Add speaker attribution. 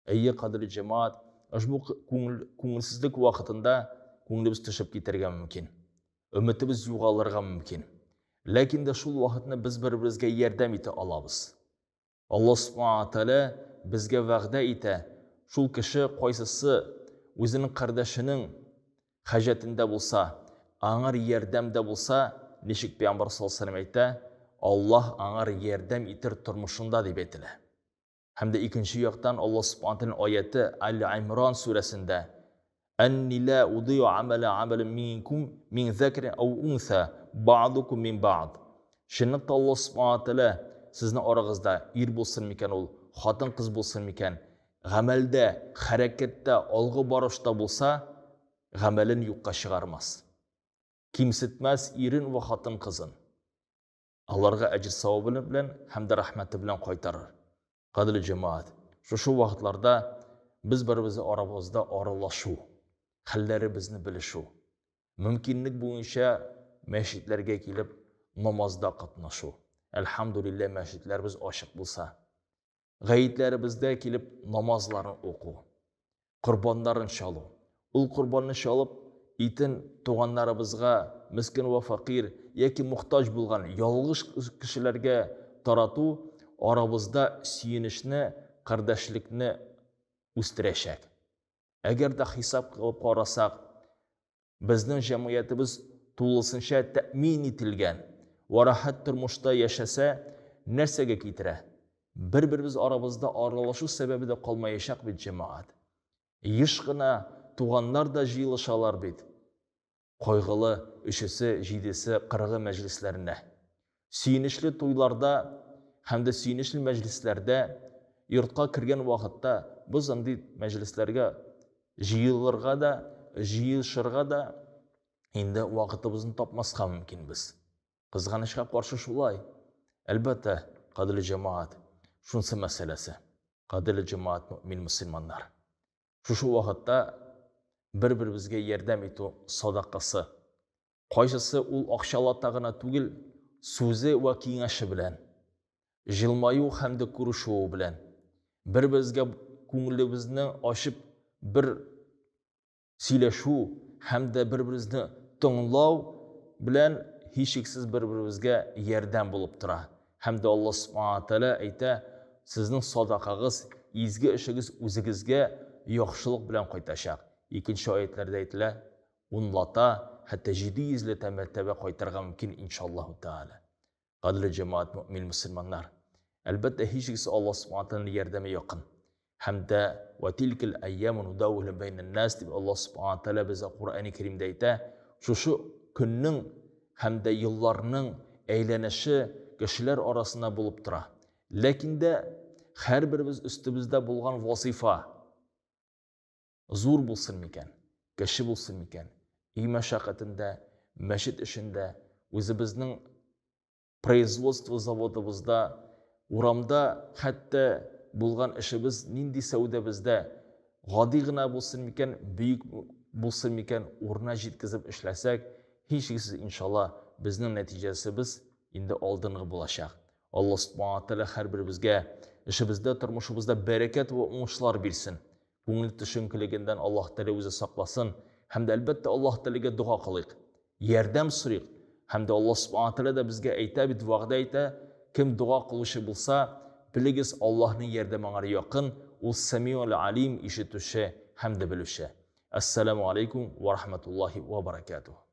Speaker 1: Әйе, кадерле җәмәгать, ошбу күңелсезлек вакытында күңелебез төшеп китәргә мөмкин. Өметебез югалырга мөмкин. Ләкин дә шул вакытны без бер-беребезгә ярдәм итә алабыз. Аллаһ Субхана Тәгалә безгә вәгъдә итә, шул кеше кайсысы үзенең кардәшенең хаҗәтендә булса, аңар ярдәмдә булса, ничек Пәйгамбәр саллаллаһу алейһи әйтә, Аллаһ аңар ярдәм итер тормышында дип әйтелә. Һәм дә икенче яктан Аллаһ Субхана Тәгаләнең аяте Аль-Имран сүрәсендә Әнни ла удыю амәлә амәлин минкум мин зәкрин ау унса ба'дукум мин ба'д. Чынлыкта Аллаһ Субхана Тәгалә сезнең арагызда ир булсын микән ул, хатын-кыз булсын микән, гамәлдә, хәрәкәттә, алгы барышта булса, гамәлен юкка чыгармас. Кимсетмәс ирен вә хатын-кызын. Аларга әҗер-савабы белән һәм дә рәхмәте белән кайтарыр. Кадерле җәмәгать, шушы вакытларда без беребезне арабызда аралашу, хәлләребезне белешү, мөмкинлек буенча мәчетләргә килеп намазда катнашу. Әлхәмдүлилләһ, мәчетләребез ачык булса, гаетләребездә килеп намазларын уку, корбаннарын чалу. Ул корбанны чалып, итен туганнарыбызга, мескен вә фәкыйрь яки мохтаҗ булган ялгыш кешеләргә тарату арабызда сөенечне, кардәшлекне үстерәчәк. Әгәр дә хисап кылып карасак, Безнең җәмгыятебез тулысынча тәэмин ителгән вә рәхәт тормышта яшәсә, нәрсәгә китерә? Бер-беребез арабызда аралашу сәбәбе дә калмаячак бит, җәмәгать. Еш кына туганнар да җыелышалар бит кайгылы өчесе, җидесе, кырыгы мәҗлесләренә. Сөенечле туйларда һәм дә сөенечле мәҗлесләрдә йортка кергән вакытта без андый мәҗлесләргә җыелырга да, җыелышырга да инде вакытыбызны тапмаска мөмкинбез. Кызганычка каршы шулай. Әлбәттә, кадерле җәмәгать, шунсы мәсьәләсе. Кадерле җәмәгать, мөэмин мөселманнар. Шушы вакытта бер-беребезгә ярдәм итү садакасы. Кайсысы ул акчалата гына түгел, сүзе вә киңәше белән, җылмаю һәм дә күрешүе белән, бер-беребезгә күңелебезне ачып бер сөйләшү һәм дә бер-беребезне тыңлау белән һичшиксез бер-беребезгә ярдәм булып тора. Һәм дә Аллаһ Субхана Тәгалә әйтә, сезнең садакагыз, изге эшегез үзегезгә яхшылык белән кайтачак. Икенче аятьләрдә әйтелә, унлата, хәтта 700 ләтә мәртәбә кайтарырга мөмкин, иншаллаһу тәгалә. Кадерле җәмәгать, мөэмин мөселманнар! Әлбәттә, һичшиксез Аллаһ Субхана Тәгаләнең ярдәме якын. Һәм дә вә тилкел әйяму нудавилу бәйнән нас дип Аллаһ Субхана Тәгалә безгә Коръәни Кәримдә әйтә, шушы көннең һәм дә елларның әйләнеше кешеләр арасында булып тора. Ләкин дә һәрберебез өстебездә булган вазыйфа, Зур булсын микән, кече булсын микән, өй мәшәкатендә, мәчет эшендә, үзебезнең производство заводыбызда, урамда хәтта булган эшебез, нинди сәүдәбездә, гади гына булсын микән, бөек булсын микән, урынына җиткезеп эшләсәк, һичшиксез, иншалла, безнең нәтиҗәсебез инде алдынгы булачак. Алла Субхана Тәгалә һәрберебезгә эшебездә, тормышыбызда бәрәкәт вә уңышлар бирсен. Күңел төшенкелегеннән Аллаһ Тәгалә үзе сакласын. Һәм дә, әлбәттә, Аллаһ Тәгаләгә дога кылыйк. Ярдәм сорыйк. Һәм дә Аллаһ Субхана Тәгалә дә безгә әйтә бит, вәгъдә итә, кем дога кылучы булса, белегез, Аллаһның ярдәме аңар якын, ул Сәмиул Алим, ишетүче һәм дә белүче. Әссәламү алейкум вә рахматуллаһи вә баракатуһ.